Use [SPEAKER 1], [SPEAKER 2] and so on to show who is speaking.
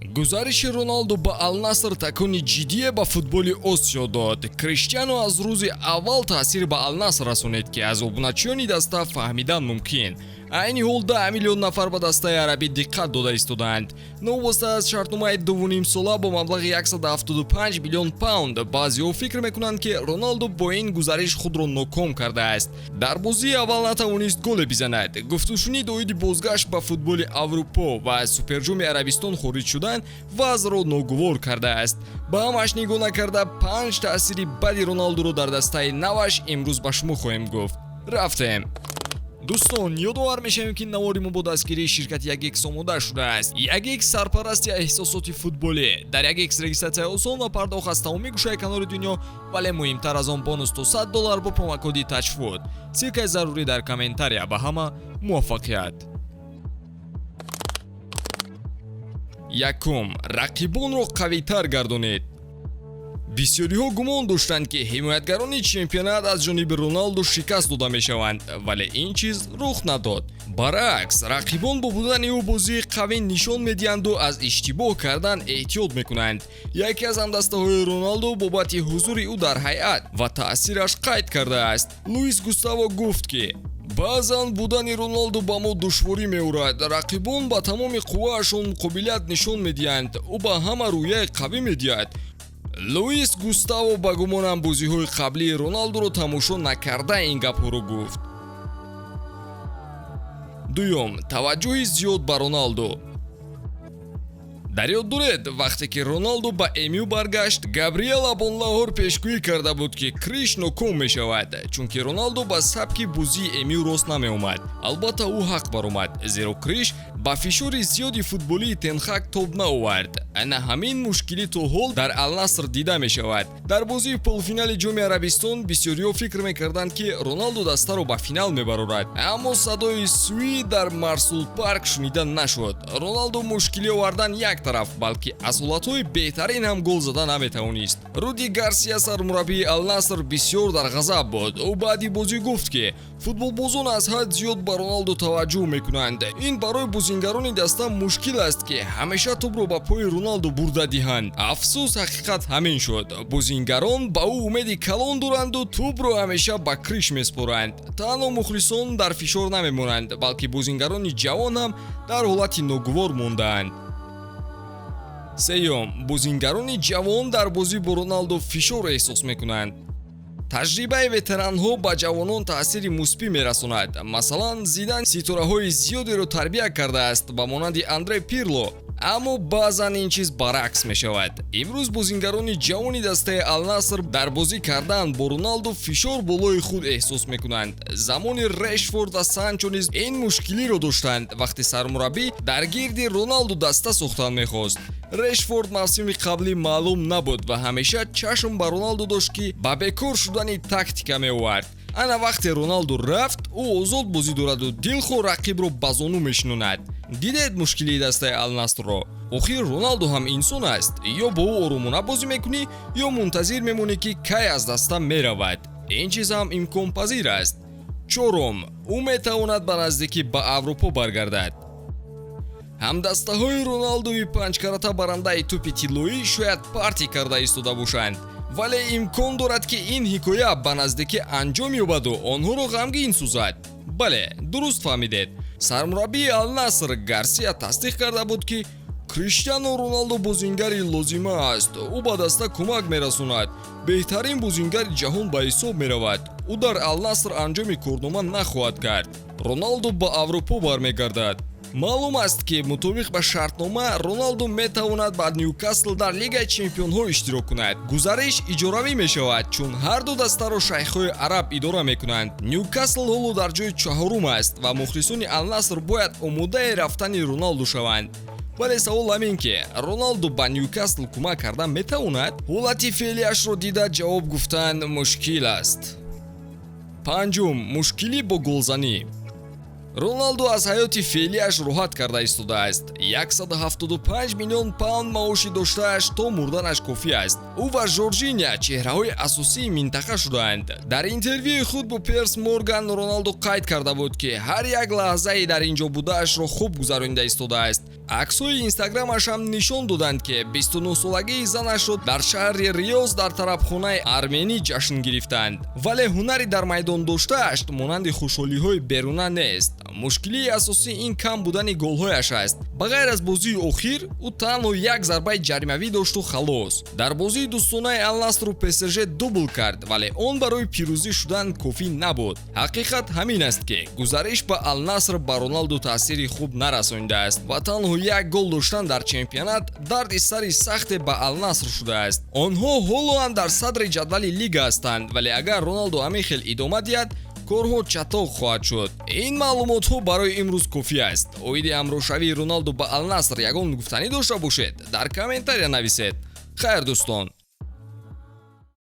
[SPEAKER 1] Гузариши Роналду ба Алнаср такони ҷиддие ба футболи Осиё дод. Криштиано аз рӯзи аввал таъсир ба Алнаср расонид, ки аз обуначиёни даста фаҳмидан мумкин. Айни ҳол 10 миллион нафар ба дастаи арабӣ диққат дода истодаанд. Новобаста аз шартномаи 2,5 сола бо маблағи 175 миллион паунд, баъзеҳо фикр мекунанд, ки Роналду бо ин гузариш худро ноком кардааст. Дар бозии аввал натавонист голе бизанад. Гуфтушунид оиди бозгашт ба футболи Аврупо ва аз Суперҷоми Арабистон хориҷ шудан вазъро ногувор кардааст. Ба ҳамаш нигоҳ накарда, панҷ таъсири бади Роналдуро дар дастаи наваш имрӯз ба шумо хоҳем гуфт. Рафтем, дӯстон. Ёдовар мешавем, ки навори мо бо дастгирии ширкати Ягекс омода шудааст. Ягекс — сарпарасти эҳсосоти футболӣ. Дар Ягекс регистратсияи осон ва пардохт аз тамоми гӯшаи канори дунё, вале муҳимтар аз он, бонус то 100 доллар бо промокоди ТАЧФУТ. Ссылкаи зарурӣ дар комментария. Ба ҳама муваффақият! Якум: рақибонро қавитар гардонед. Бисёриҳо гумон доштанд, ки ҳимоятгарони чемпионат аз ҷониби Роналду шикаст дода мешаванд, вале ин чиз рух надод. Баръакс, рақибон бо будани ӯ бозии қавӣ нишон медиҳанду аз иштибоҳ кардан эҳтиёт мекунанд. Яке аз ҳамдастаҳои Роналду бобати ҳузури ӯ дар ҳайат ва таъсираш қайд кардааст. Луис Густаво гуфт, ки баъзан будани Роналду ба мо душворӣ меорад. Рақибон ба тамоми қувваашон қобилият нишон медиҳанд. Ӯ ба ҳама рӯҳияи қавӣ медиҳад. Луис Густаво, ба гумонам, бозиҳои қаблии Роналдуро тамошо накарда ин гапҳоро гуфт. Дуюм: таваҷҷӯҳи зиёд ба Роналду. Дар ёд доред, вақте ки Роналду ба МЮ баргашт, Габриэл Абонлаҳор пешгӯӣ карда буд, ки Криш ноком мешавад, чунки Роналду ба сабки бозии МЮ рост намеомад. Албатта, ӯ ҳақ баромад, зеро Криш ба фишори зиёди футболии Тенхак тоб наовард. Ана ҳамин мушкилӣ то ҳол дар Алнаср дида мешавад. Дар бозии полуфинали Ҷоми Арабистон бисёриҳо фикр мекарданд, ки Роналду дастаро ба финал мебарорад, аммо садои суи дар Марсул Парк шунида нашуд. Роналду мушкилӣ овардан як тараф, балки аз ҳолатҳои беҳтарин ҳам гол зада наметавонист. Руди Гарсия, сармураббии Алнаср, бисёр дар ғазаб буд. Ӯ баъди бозӣ гуфт, ки футболбозон аз ҳад зиёд ба Роналду таваҷҷӯҳ мекунанд. Ин барои бозингарони даста мушкил аст, ки ҳамеша тӯбро ба пои Роналду бурда диҳанд. Афсӯс, ҳақиқат ҳамин шуд. Бозингарон ба ӯ умеди калон доранду тӯбро ҳамеша ба Криш меспоранд. Танҳо мухлисон дар фишор намемонанд, балки бозингарони ҷавон ҳам дар ҳолати ногувор мондаанд. Сеюм: бозингарони ҷавон дар бозӣ бо Роналду фишор эҳсос мекунанд. Таҷрибаи ветеранҳо ба ҷавонон таъсири мусбӣ мерасонад. Масалан, Зидан ситораҳои зиёдеро тарбия кардааст, ба монанди Андре Пирло, аммо баъзан ин чиз баръакс мешавад. Имрӯз бозингарони ҷавони дастаи Алнаср дар бозӣ кардан бо Роналду фишор болои худ эҳсос мекунанд. Замони Решфорд ва Санчо низ ин мушкилиро доштанд, вақте сармураббӣ дар гирди Роналду даста сохтан мехост. Решфорд мавсими қаблӣ маълум набуд ва ҳамеша чашм ба Роналду дошт, ки ба бекор шудани тактика меовард. Ана вақте Роналду рафт, ӯ озод бозӣ дораду дилхоҳ рақибро ба зону мешинонад. Дидед мушкилии дастаи Алнасрро? Охир Роналду ҳам инсон аст. Ё бо ӯ оромона бозӣ мекунӣ, ё мунтазир мемонӣ, ки кай аз даста меравад. Ин чиз ҳам имконпазир аст. Чорум: ӯ метавонад ба наздикӣ ба Аврупо баргардад. Ҳамдастаҳои Роналдуи панҷкарата барандаи тӯпи тиллоӣ шояд партӣ карда истода бошанд, вале имкон дорад, ки ин ҳикоя ба наздикӣ анҷом ёбаду онҳоро ғамгин созад. Бале, дуруст фаҳмидед. Сармураббии Алнаср Гарсия тасдиқ карда буд, ки Криштиану Роналду бозингари лозима аст. Ӯ ба даста кӯмак мерасонад, беҳтарин бозингари ҷаҳон ба ҳисоб меравад. Ӯ дар Алнаср анҷоми корнома нахоҳад кард. Роналду ба Аврупо бармегардад. Маълум аст, ки мутобиқ ба шартнома Роналду метавонад ба Нюкасл дар Лигаи чемпионҳо иштирок кунад. Гузариш иҷоравӣ мешавад, чун ҳарду дастаро шайхҳои араб идора мекунанд. Нюкасл ҳоло дар ҷои чаҳорум аст ва мухлисони Алнаср бояд омодаи рафтани Роналду шаванд. Вале савол ҳамин, ки Роналду ба Нюкасл кӯмак кардан метавонад? Ҳолати феълиашро дида ҷавоб гуфтан мушкил аст. Панҷум: мушкилӣ бо голзанӣ. Роналду аз ҳаёти феълиаш роҳат карда истодааст. 175 миллион паунд маоши доштааш то мурданаш кофӣ аст. Ӯ ва Жоржиня чеҳраҳои асосии минтақа шудаанд. Дар интервюи худ бо Перс Морган Роналду қайд карда буд, ки ҳар як лаҳзаи дар ин ҷо будаашро хуб гузаронида истодааст. Аксҳои Инстаграмаш ҳам нишон доданд, ки 29-солагии занашро дар шаҳри Риёз дар тарабхонаи арменӣ ҷашн гирифтанд. Вале ҳунари дар майдон доштааш монанди хушҳолиҳои беруна нест. Мушкилии асосӣ ин кам будани голҳояш аст. Ба ғайр аз бозии охир, ӯ танҳо як зарбаи ҷаримавӣ дошту халос. Дар бозии дӯстонаи Алнасру ПСЖ дубл кард, вале он барои пирӯзӣ шудан кофӣ набуд. Ҳақиқат ҳамин аст, ки гузариш ба Алнаср ба Роналду таъсири хуб нарасонидааст ва танҳо як гол доштан дар чемпионат дарди сари сахте ба Алнаср шудааст. Онҳо ҳоло ҳам дар садри ҷадвали лига ҳастанд, вале агар Роналду ҳамин хел идома диҳад, корҳо чатоқ хоҳад шуд. Ин маълумотҳо барои имрӯз кофӣ аст. Оиди ҳамроҳшавии Роналду ба Алнаср ягон гуфтанӣ дошта бошед, дар комментария нависед. Хайр, дӯстон.